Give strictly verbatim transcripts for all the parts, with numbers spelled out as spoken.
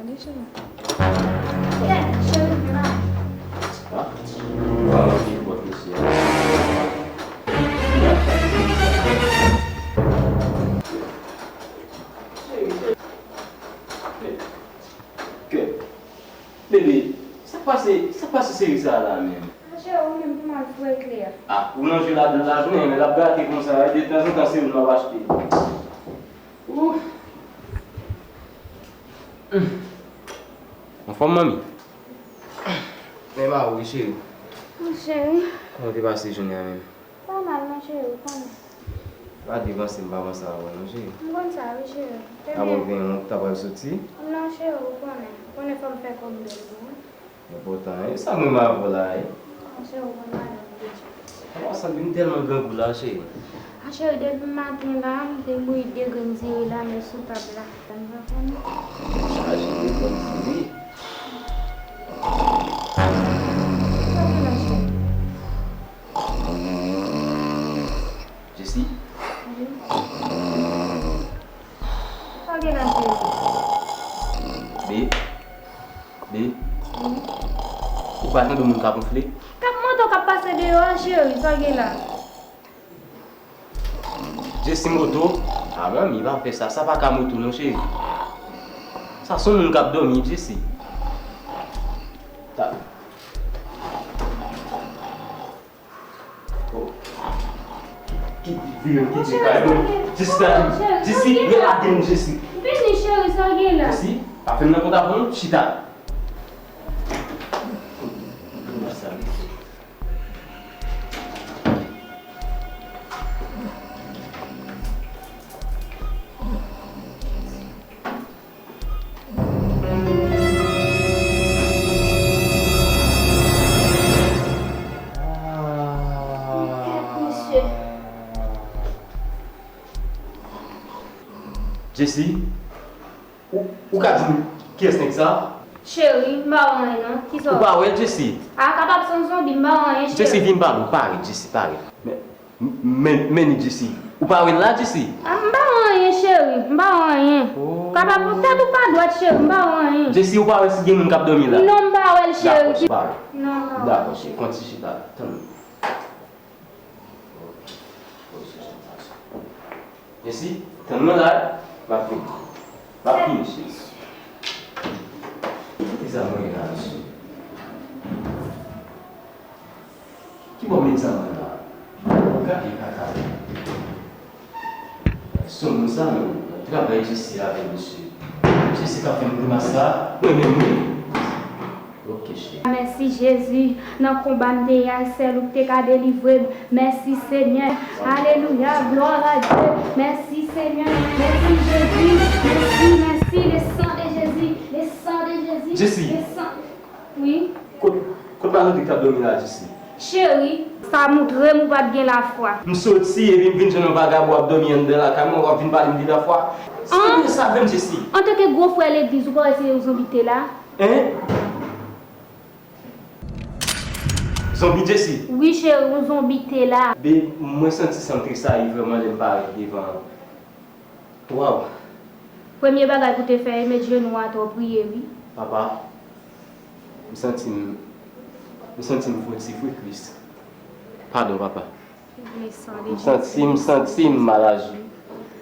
Wi, cheri. Kèt, cheri, vin la. Ah, pa manje pòt mesye a. Cheri, cheri. Kèt. Bebe, sa k pase, sa k pase seri sa a la menm? Monchè, ou menm pou m al foure kle a. Ah, ou nan jwe ladan lajounen, men l ap gate konsa, e detanzantan se ou m ap achte. Ooh. Anfòm, manmi? Men ba ou, wi, cheri. Wi, cheri. Kòman te pase jounen an menm? Pa mal non, cheri, ou konnen. Pa devanse m, pa panse avè w non, cheri. M konn sa, wi, cheri. Apre w gen yon k ta pral soti? Non, cheri, ou konnen. Ou konnen fò m fè kòb bèl pou ou. Enpòtan, e sa m renmen avè w la, e. Non, cheri, ou konn madanm m deja. Kòman sa vin tèlman grangou la, cheri? A, cheri, depi maten la, m te bouyi de grenn seri la, men sou tab la. Sa m pa konnen. Chaje telefòn fou, wi. Sa gen la, cheri? Jessie? Wi. Sa gen la, cheri? Be. Be. Wi. Ou pa tande moun k ap wonfle? K ap moto k ap pase deyò a, cheri. Sa gen la? Jessie, moto? A, manmi, pa fè sa. Sa pa ka moto non, cheri. Sa se yon moun k ap dòmi, Jessie. Ta. Oh. Ki, ki, vire, kite kay mwen. Jessie, Jessie, relage m, Jessie. Vini, cheri, sa gen la? Jessie, pa fè m nan kont avè w, chita. Jessie, ou, ou ka di m kiyès nèg sa? Cheri, m pa wè anyen non. Kisa w wè? Ou pa wè l, Jessie? A, kapab se yon zonbi, m pa wè anyen, cheri. Jessie, vin pale, ou pare, Jessie, pare. Men, men, men ni Jessie. Ou pa wè l la, Jessie? A, m pa wè anyen, cheri, m pa wè anyen. Oh. Kapab poutèt ou pa dwat, cheri, m pa wè anyen. Jessie, ou pa wè si gen moun k ap dòmi la? Non, m pa wè l, cheri. Dakò, cheri, pa wè. Non, m pa wè. Dakò, cheri, konn ti chita la. Tann. Ok. Pozisyon sa, sa. Jessie, tann mwen la, m ap vini. M ap vini, cheri. Ki sa mwen gen la, mesye? Ki bò m met zam mwen la? Gade kaka. Son moun sa menm, nan travay Jessie avè misye. Jessie ka fè m grimas sa, mwen menm wi. Ok, cheri. Mèsi, Jezi. Nan konba m te ye a, sèl ou k te ka delivre m. Mèsi, Senyè. Alelouya, glwa a Dye. Mèsi, Senyè. Mèsi, Jezi. Mèsi, mèsi. Le sang de Jésus. Le sang de Jésus. Jessie. Le sang. Wi. Kot, kot madanm ki t ap dòmi la, Jessie? Cheri, sa montre m ou pa t gen lafwa. M soti epi m vin jwenn yon vagabon ap dòmi anndan lakay mwen, w ap vin pale m de lafwa? Sa vle sa menm, Jessie? Antanke gwo frè legliz, ou pa wè se yon zonbi te la? Hein? Zonbi, Jessie? Wi, cheri, yon zonbi te la. Be, mwen santi san m tresayi vrèman lè m parèt devan. Waw! Premye bagay pou te fè, e met jenou atè w priye, wi. Papa, m santi m, m santi m fautif, wi, Kris. Padon, papa. M santi, m santi m mal aji.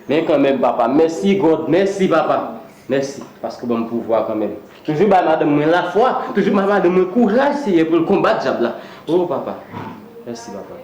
Men kanmenm, papa, mèsi, God, mèsi, papa. Mèsi, paske w ban m pouvwa kanmenm. Toujou bay madanm mwen lafwa, toujou bay madanm mwen kouraj, Seyè, pou l konbat dyab la. O, papa, mèsi, papa.